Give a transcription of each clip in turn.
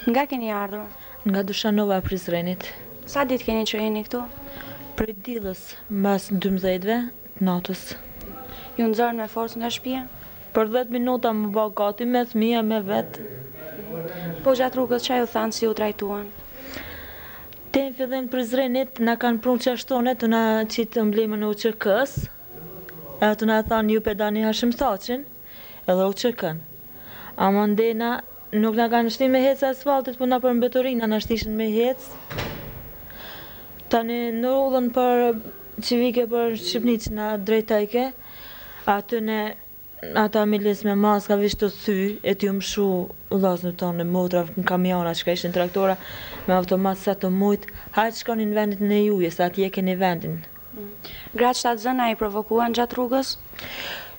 Nga keni ardhur? Nga Dushanova e Prizrenit. Sa ditë keni që jeni këtu? Prej t'dilës, mbas dymbëdhjetëve të natës. Ju nxorën me forcë nga shtëpia? Për dhjetë minuta m'u ba gati me fëmijë e me vetë. Po gjatë rrugës ça ju thanë si ju trajtuan? Te në fillim të Prizrenit na kanë pru qashtune tu na qitë emblemën e UÇK-së, edhe tu na thanë ju pe dani Hashim Thaçin edhe UÇK-në. A mandena Nuk na kanë shti me hec asfaltit po nëpër mbeturina na shtishin me hec tani në udhën për që vike për Shqipni që na drejtojke aty ne ata milicë me maska veç tu thy e tu ju mshu vllaznit tonë e motra në kamiona çka ishin traktora me automat sa të mujt hajt shkoni në vendin e juj se atje keni vendin. Gratë shtatzëna i provokuan gjatë rrugës?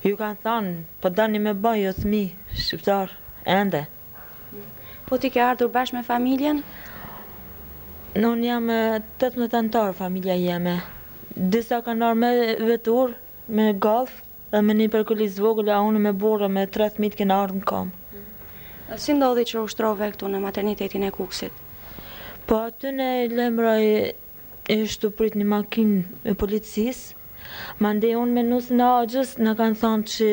Ju kanë thanë, po doni me ba ju fëmijë shqiptar, ende. Po ti ke ardhur bashkë me familjen? Unë jam 18 anëtarë familja jeme. Disa kanë ardhur me veturë, me Golf dhe me një përkolicë të vogël, a unë me burrë me tre fëmijët kena ardhur në kamë. Si ndodhi që u shtrove këtu në maternitetin e Kukësit? Po aty na lajmëroi Ish tu prit një makinë e policisë, mandej unë me nusen e axhës na kanë thanë që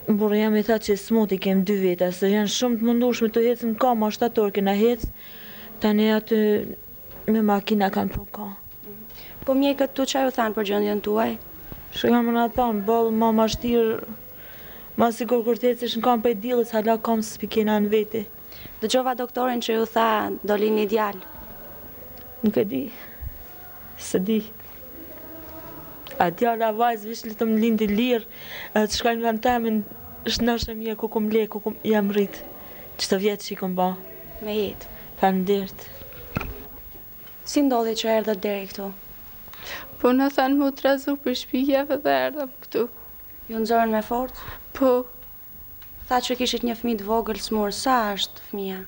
burri jem i tha që smut i kem dy veta se janë shumë të mundueshme tu hecë në kamë, ma shtatë orë kena hecë, tani aty me makinë na kanë pru n'kamë. Po mjekët këtu ça ju thanë për gjendjen tuaj? Çka kanë me na thanë, boll ma ma shtirë, ma sikur kur të ecësh në kamë prej diellit, hala kamë s'pi kena në veti. Dëgjova doktorin që ju tha do lini djalë. Nuk e di. S'e di. A djalë a vajzë veç le të më lindi lirë, edhe të shkoj në vend temin, shnosh e mirë ku kum le, ku kum jam rrit. Qëto vjet që i kum ba. Me jetë. Faleminderit. Si ndodhi që erdhët deri këtu? Po na thanë m'u trazu prej shpijave dhe erdhëm këtu. Ju nxorën me forcë? Po. Thatë që kishit një fëmijë të vogël sëmurë, sa është fëmija?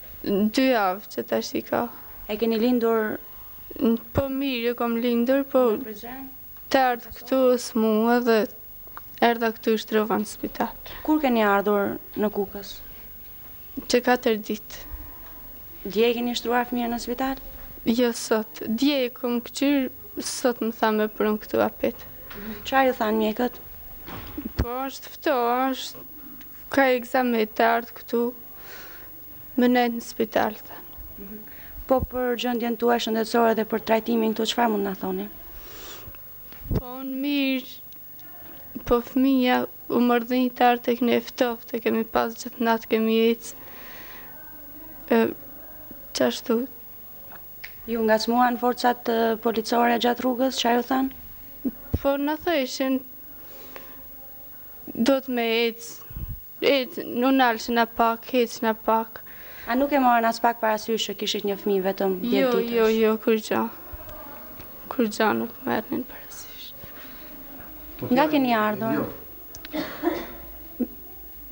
Dy javë që tash i ka. E keni lindur? Po mirë e kam lindur, po Në Prizren? Të ardhë këtu u smu edhe erdha këtu u shtrova në spital. Kur keni ardhur në Kukës? Që katër ditë. Dje e keni shtruar fëmijën në spital? Jo sot. Dje e kom këqyr, sot më tha me pru këtu apet. Çfarë ju thanë mjekët? Po është ftohtë, është ka ekzamet të ardhë këtu me nejtë në spital, thanë. Po për gjendjen tuaj shëndetësore dhe për trajtimin këtu çfarë mund na thoni? Po unë mirë, Po fëmija u mërdhit ardh tek ne ftoft e kemi pas gjithë natë kemi ecë e qashtu. Ju ngacmuan forcat policore gjatë rrugës, ça ju thanë? Po na thojshin duhet me ecë, ecë, u nalshina pak, ecshina pak. A nuk e morën aspak parasysh që kishit një fëmijë vetëm 10 Jo, ditësh? jo, jo, kurgja. Kurgja nuk merrnin parasysh. Nga keni ardhur?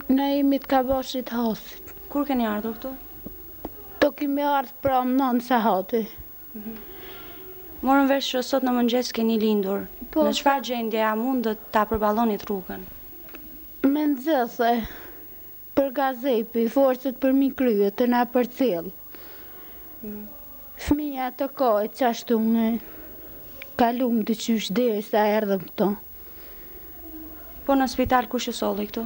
Ne jemi të Kabashit Hasit. Kur keni ardhur këtu? Ktu kemi ardhë pra më nënë sahati. Morëm vesh që sot në mëngjes keni lindur. Po. Në çfarë gjendje a mundët ta përballonit rrugën? Me nxithe, për gazepi, forcët përmi krye të na përcjell. Fëmija të kajt qashtu ne kalum diqysh derisa erdhëm këtu. Po në spital kush ju solli këtu?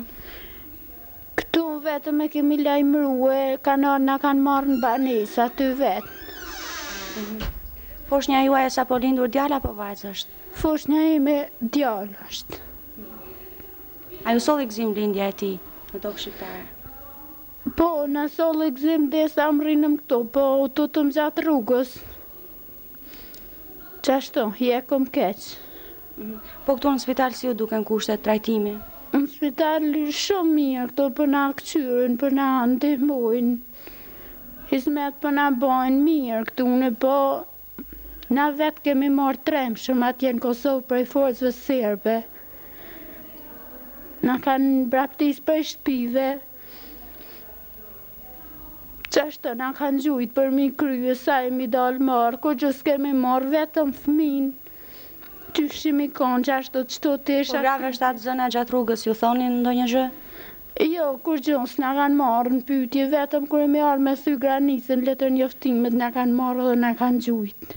Këtu vetëm e kemi lajmërue, kanë ardhë na kanë marrë në banesë aty vetë. Foshnja juaj e sapolindur djalë apo vajzë është? Foshnja ime djalë është. A ju solli gëzim lindja e tij në tokë shqiptare? Po, na solli gëzim derisa mrrinëm këtu, po u tutëm gjatë rrugës. Qashtu, jekom keq. Po këtu në spital si ju duken kushtet, trajtimi? Në spital shumë mirë, këtu po na këqyrin, po na ndihmojnë. Hizmet po na bajnë mirë këtu në po na vetë kemi marrë tremshëm atje në Kosovë prej forcave serbe. Na kanë braktis prej shtëpive. Qashtu na kanë gjujt përmi krye sa jemi dalë marrë, kurgjë s'kemi marrë, vetëm fëmin. Qysh jemi konë qashtu qëto tesha. Po grave shtatzëna gjatë rrugës ju thonin ndonjë gjë? Jo, kurgjo s'na kanë marrë në pyetje, vetëm kur jemi ardhë me thy granicën, letërnjoftimet na kanë marrë edhe na kanë gjujt.